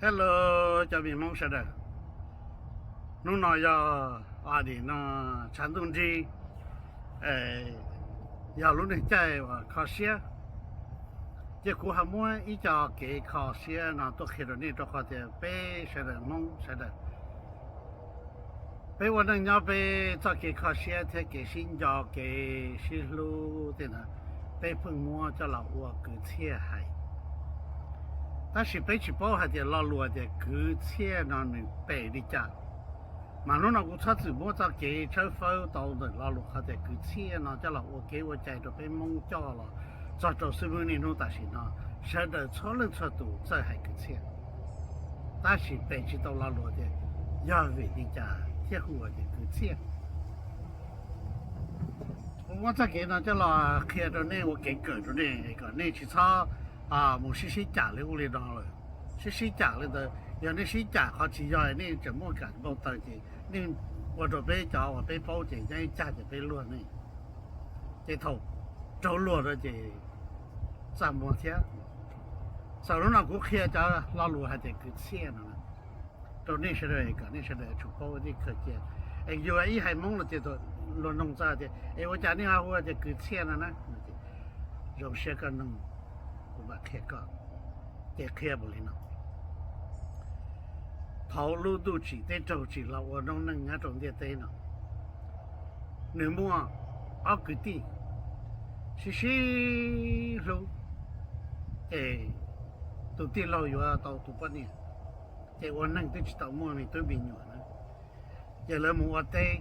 Hello, cov me Hmoob sawv daws. Hnub no yog, a, nim no tshav ntuj nrig, yog lub neej caij uas kho siab. Ces kuv ho muab ib co kev kho siab no tuaj qhia rau nej rau qhov tias peb sawv daws Hmoob sawv daws, peb ua neej nyob peb txoj kev kho siab thiab kev sib nco kev sib hlub tej ntawd, peb pheej muab coj los ua kwv txhiaj hais. Tab sis peb tsis paub hais tias lo lus tias kwv txhiaj no nws pem li cas. Mas hnub no kuv txhob txwm muab txoj kev tshawb fawb tau ntawm lo lus qhov tias kwv txhiaj no coj los ua kev ua cai rau peb Hmoob coj los txog rau xub npwb niaj hnub tam sim no, sawv daws txhua leej txhua tus txawj hais kwv txhiaj. Tab sis pem tsis tau lo lus tias yog vim li cas thiaj hu ua tias kwv txhiaj. Kuv muab txoj kev no coj los qhia rau nej ua kev kawm rau nej kom nej tsis txhob mus sib sib cam li ub li no lawm. Sib sib cam li ntawd, yog nej sib cam qhov tsis yog nej tseem muaj kam npau taws ces nej ua rau peb cov uas peb paub ces nyob ib cag ces peb luag nej. Ces thaum raug luag rau ces txaj muag thiab. Txawm hnub no kuv qhia cov lo lus hais tias kwv txhiaj no rau nej sawv daws kom nej sawv daws tsum paub nej khaws cia. Es yus ib hais Hmoob los ces luag noog txog tias es ua cas nej ho hu tias kwv txhiaj no na? Zoo siab koj noog, kuv mam qhia koj. Ces qhia npaum li no. Thaum lub ntuj tsim teb raug tsim los ua noob neej nyob rau ntiaj teb no, nws muaj ob kwv tij sib sib hlub, ces tus tij laug yuav tau tus poj niam, ces ua neej twb tsis tau muaj me tub me nyuam na, ces lawv mus ua teb.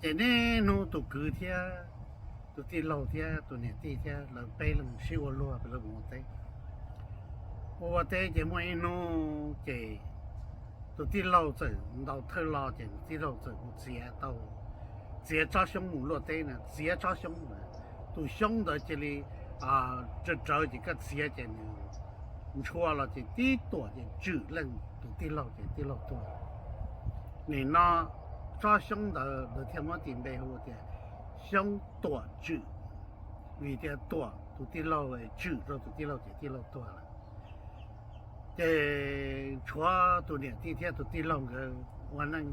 Ces niaj hnub tus kwv thiab tus tij laug thiab tus niam tij thiab lawv peb leeg sib ua luag lawv mus ua teb. Ua ua teb ces muaj ib hnub ces tus tij laug txawm ntaus thawj lo ces tus tij laug txawm mus txiav tau, txiav tsob xyoob mus luaj teb na, txiav tsob xyoob na, tus xyoob ntawd cia li rawv rawv ces koj txiav ces nws ntshua los ces tib tuam ces tswm leej tus tij laug ces tij laug tuag. Nim no tsob xyoob ntawd lawv thiaj muab tis npe hu tias xyoob tuam tswm, vim tias tuam tus tij laug, tswm rau tus tij laug ces tij laug tuag lawm. Ces tshuav tus niam tij thiab tus tij laug nkawd ua neej,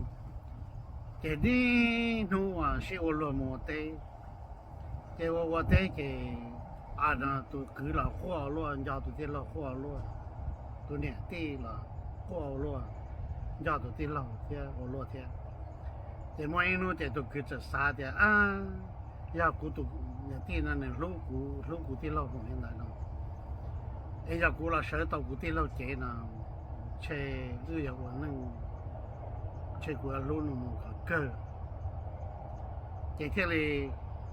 ces niaj hnub sib ua luag mus ua teb. Ces ua ua teb ces tus kwv los quaj ua luaj, nco tus tij laug quaj ua luaj, tus niam tij los quaj ua luaj, nco tus tij laug thiab ua luaj thiab. Ces muaj ib hnub ces tus kwv txawm xav tias, yog kuv tus niam tij no nws hlub kuv, hlub kuv tij laug mus li ntawd no, es yog kuv los sawv tau kuv tij laug cev no, ntshe wb yuav ua neej, ntshe kuv yuav hlub nws mus kom kawg. Ces thiaj li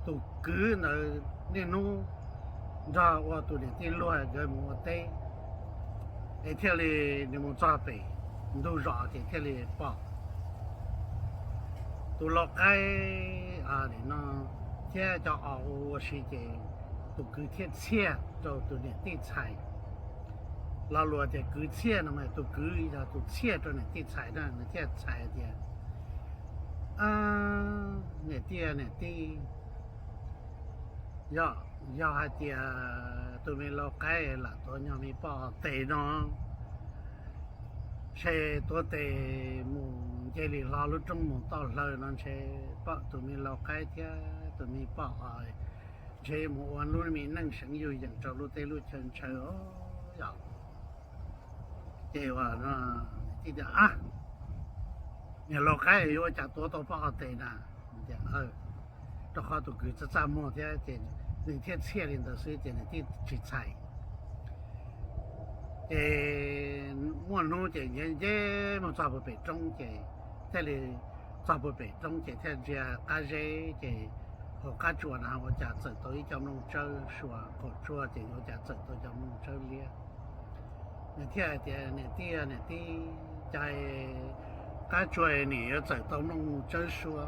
tus kwv ntawd niaj hnub nrog ua tus niam tij luag nkawd mus ua teb, es thiaj li nws mus txog pem ntug zos ces thiaj li pom tus lau qaib no thiab cov os ua ua si ces tus kwv thiaj txhiaj rau tus niam tij txhais. Lo lus tias kwv txhiaj no mas tus kwv yog tus txhiaj rau niam tij txhais na, nws thiaj txhais tias, niam tij, niam tij, yog, yog hais tias tus me lau qaib lam tuav nyog me poj os tes no, ntshe tuav tes mus nce li hlo lub roob mus toj hlaws no ntshe tus me lau qaib thiab tus me poj os ntshe mus ua lub me neej seev yuj yeem rau lub teb lub chaw ntshaw os. Ces ua, niam lau qaib yuav ua cas tuav tau poj os tes na? Rau qhov tus kwv txaj txaj muag thiab ces nws thiaj txhiaj li ntawd xwb ces nws thiaj tsis txhais. Ces muaj hnub ces nce nce mus txog puag pem roob ces thiaj li, txog puag pem roob ces thiaj ntsia qab zeb ces hauv qab tsua na ua cas txawm tau ib co nplooj tsawb sua qaum tsua ces ua cas txawm tau cov nplooj tsawb liab. Thiaj hais tias, Niam tij, niam tij, cas qab tsuas nim yuav txawm tau nplooj tsawb sua,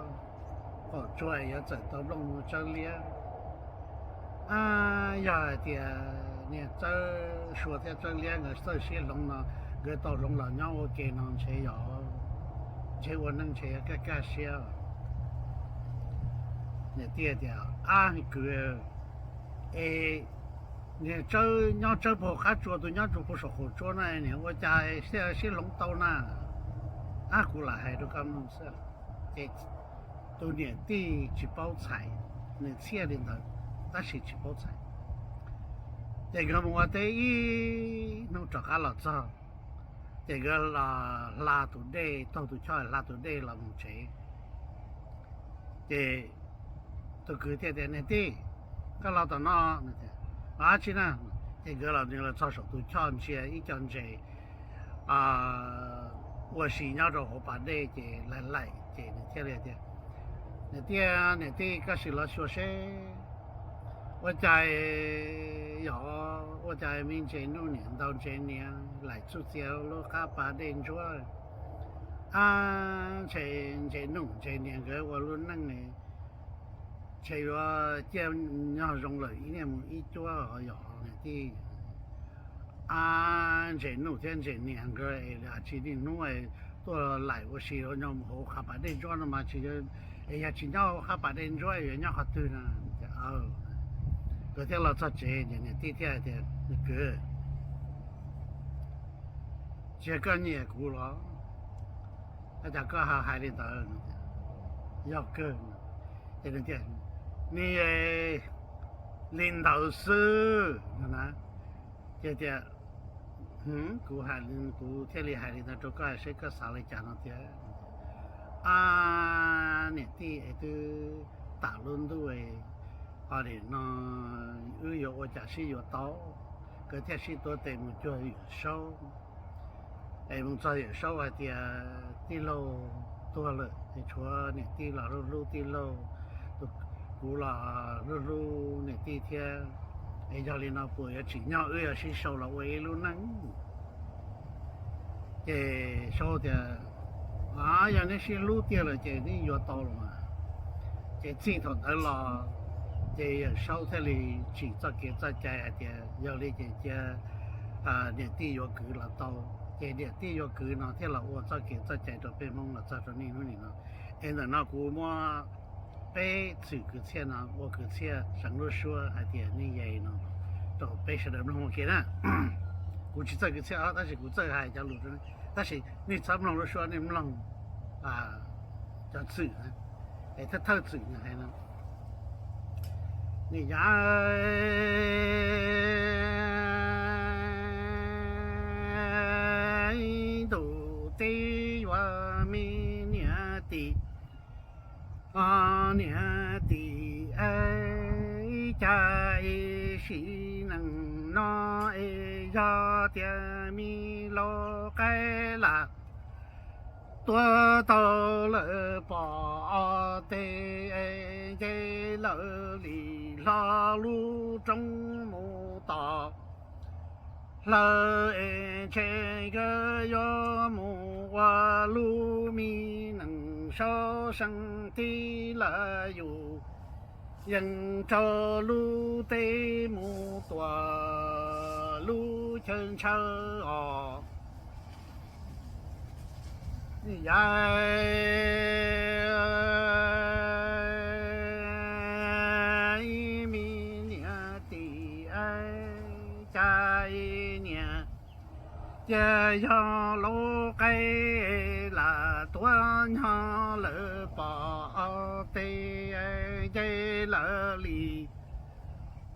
qaum tsuas yuav txawm tau nplooj tsawb liab. Ab, yog hais tias niag tsawb sua thiab tsawb liab nkawd txawj sib hloov no, nkawd tau hloov los nyob ua ke no ntshe yog, ntshe ua neej ntshe yuav kaj kaj siab. Niam tij tias, Ab kwv, es niag tsawb nyob tsawb puag qab tsuas, tus nyob tsuas puag saum qaum tsuas na, niag ua cas sib hloov tau na? Ab, kuv lam hais rau koj mloog xwb. Ces tus niam tij tsis paub txhais, nws txhiaj li ntawd tab sis tsis paub txhais. Ces nkawd mus ua teb ib hnub rov qab los txog, ces nkawd hla tus dej, taug tus choj hla tus dej los mus tsev. Ces tus kwv thiaj tias, Niam tij, koj los tom no los dab tsi na? Ces nkawd los, nws los txog saum tus choj ntsia ib co ntses ua si nyob rau hauv pas dej ces laim laim, ces nws thiaj li tias, Niam tij, niam tij, koj sim los xyuas seb ua cas, yog ua cas me ntses nuj niam ntau ntses niam laim txuj txias lub qab pas dej ntsuab. Ab, ntshe ntses nuj ntses niam nkawd ua lub neej ntshe yuav ciaj nyog zoo lawm ib niaj mus ib cuab os yog niam tij. Ab, ntses nuj thiab ntses niam nkawd es tsis niaj hnub tuaj laim ua si rau nyob mus hauv qab pas dej ntsuab no mas tsis, es yog tsis nyob hauv qab pas dej ntsuab yuav nyob qhov twg no? Nkawd thiaj los txog tsev ces niam tij thiaj hais tias, Kwv, tsis yog koj nyiam kuv los? Ua cas koj hais li ntawd? Yog kawg. Ces nws tias, Ni li ntawd xwb no na. Ces tias, Kuv hais, kuv thiaj li hais li ntawd rau koj seb koj xav li cas no tiag. Ab, niam tij, es twb tas lub ntuj, ho nim no wb yuav ua cas sib yuav tau? Nkawd thiaj sib tuav tes mus cuag Yawm Saub. Es mus txog Yawm Saub hais tias, Tij laug tuag lawm es tshuav niam tij los hlub hlub tij laug, kuv los hlub hlub niam tij thiab. Es yog li no puas yuav tsim nyog wb yuav sib sau los ua ib lub neej? Ces Saub tias, Yog neb sib hlub tiag lawm ces neb yuav tau los mas. Ces txij thaum ntawd los ces Yawm Saub thiaj li tsim txoj kev txoj cai hais tias yog li ces cia niam tij yuav kwv los tau. Ces niam tij yuav kwv no thiaj los ua txoj kev txoj cai rau peb Hmoob los txog rau niaj hnub nim no. Es ntawm no kuv muab peb txwm kwv txhiaj no ua kwv txhiaj seev lub suab hais tias nej yais no rau peb sawv daws mloog ua ke na. Kuv tsis txawj kwv txhiaj os, tab sis kuv txawj hais cov lus, tab sis nej txhob mloog lub suab, nej mloog cov txwm, es thawj thawj txwm hais no. Niam yais, ntuj teb yuav me niam tij, niam tij, cas sim neej no es yog tias me lau qaib lam tuav tau lawm pom ob teg, nce lawv li hlo lub roob mus tom hlawv, es ntshe nkawd yuav mus ua lub me neej saub seev tib lawm yus yeej raug lub teb mus tua lub chaw ntshaw os. Yais, me niam tij, cas niam, cia yog lau qaib lam tuav nyo lawm pom ob teg, nce lawv li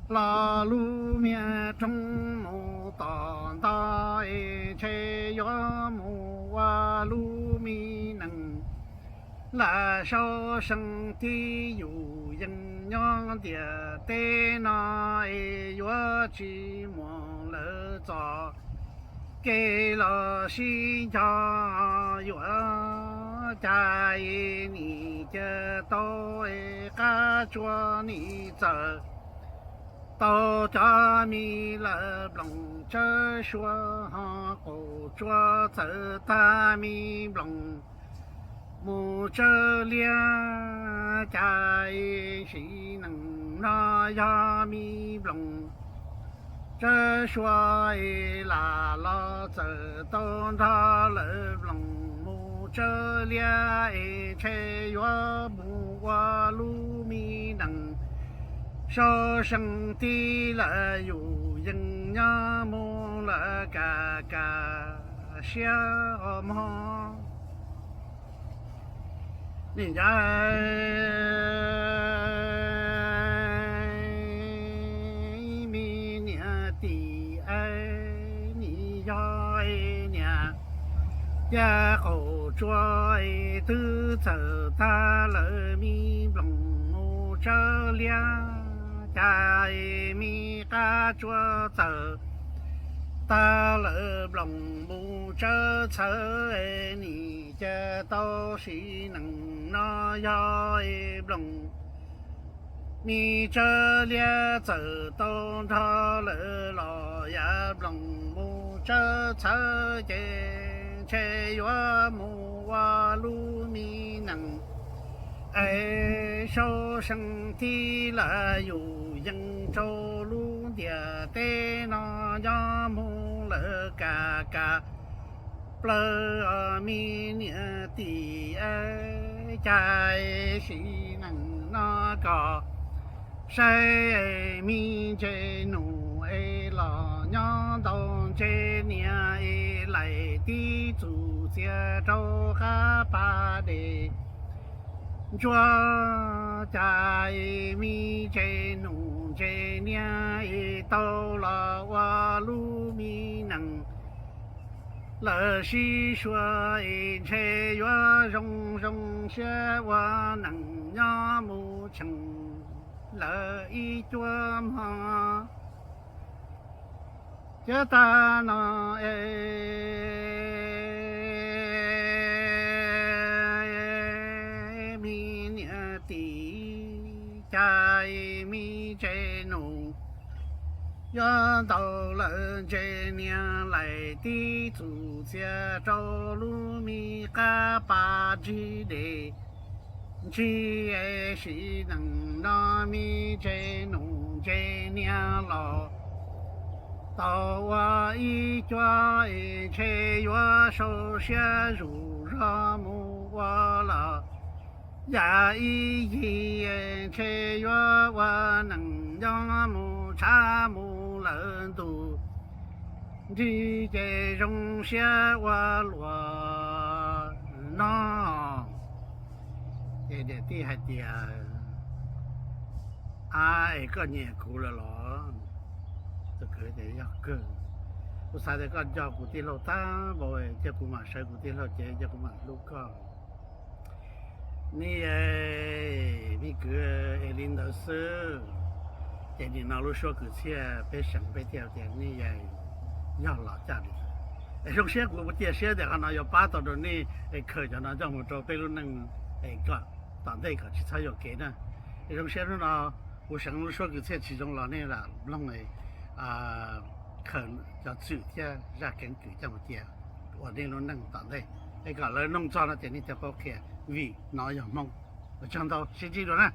hlo lub miaj roob mus tom ntoj, es ntshe yuav mus ua lub me neej lam saub seev tib yus yeej nyob ntiaj teb no, es yuav tsis muaj lawv txoj kev los sib nco, yuav cas nim cia tau qab tsuas nim txawm tau cov me lawm nploos tsawb sua, ho qaum tsuas txawm tag me nploos mus tsawb liab. Cas sim neej no yog me nploos tsawb sua es lam los txawm tau nrog lawm nploos mus tsawb liab es ntshe yuav mus ua lub me neej sau seej tib lawm yus yeej nyob mus lawm kam kam siab os mog. Nim no me niam tij es, nim yog niam cia qaum tsuas es twb txawm tag lawm me nploos mus tsawb liab. Cas me qab tsuas txawm tag lawm nploos mus tsawb txhawv, nim cia tau sim neej no yog nploos me tsawb liab txawm tau nrog lawm los yav nploos mus tsawb txhawv ces ntshe yuav mus ua lub me neej es sau seej tib lawm yus yeej rau lub ntiaj teb no nyob mus lawm kam kam plaws os me niam tij es. Cas sim neej no kom saib me ntse nus es los nyob ntau ntse niam es laim tib txuj txias rau qab pas dej ntsuab. Cas me ntse nus ntse niam es tau los ua lub me neej lawm sib sua es ntshe yuav zoo zoo siab ua neej nyob mus tseem lawm ib cuab hmo. Cov tag no es me niam tij, cas me ntse nus yuav ntau lawm ntse niam laim tib txuj txias rau lub me qab pas ntsig dej ntsig. Sim neej no me ntse nus ntse niam los tau ua ib cuab es ntshe yuav sau siab zuj zog mus ua los yam ib yig, ntshe yuav ua neej nyob mus tshav mus lawm ntu nrig ces zoo siab ua luaj no. Ces niam tij hais tias, a, es koj nyiam kuv lawm los? Tus kwv tias, yog kawg. Kuv xav tias koj nco kuv tij laug tag npaum, cia kuv mam sawv kuv tij laug cev cia kuv mam hlub koj. Nej, me kwv, es li ntawd xwb. Ces nim no lub suab kwv txhiaj peb seev peb thiaj tias nej yog los caj li. Es zoo siab kuv ua ciaj siab tias qhov no yuav pab tau rau nej es khaws cov no coj mus rau peb lub neej es kom tom ntej kom tsis txhob yuam kev na. Es zoo siab hnub no kuv seev lub suab kwv txhiaj tsis zoo los nej lam mloog khaws cov txwm thiab zaj keeb kwm coj mus cia ua nej lub neej tom ntej es kom lawv noog txog no ces nej thiaj paub qhia, vim no yog Hmoob. Ua tsaug ntau, sib ntsib dua na.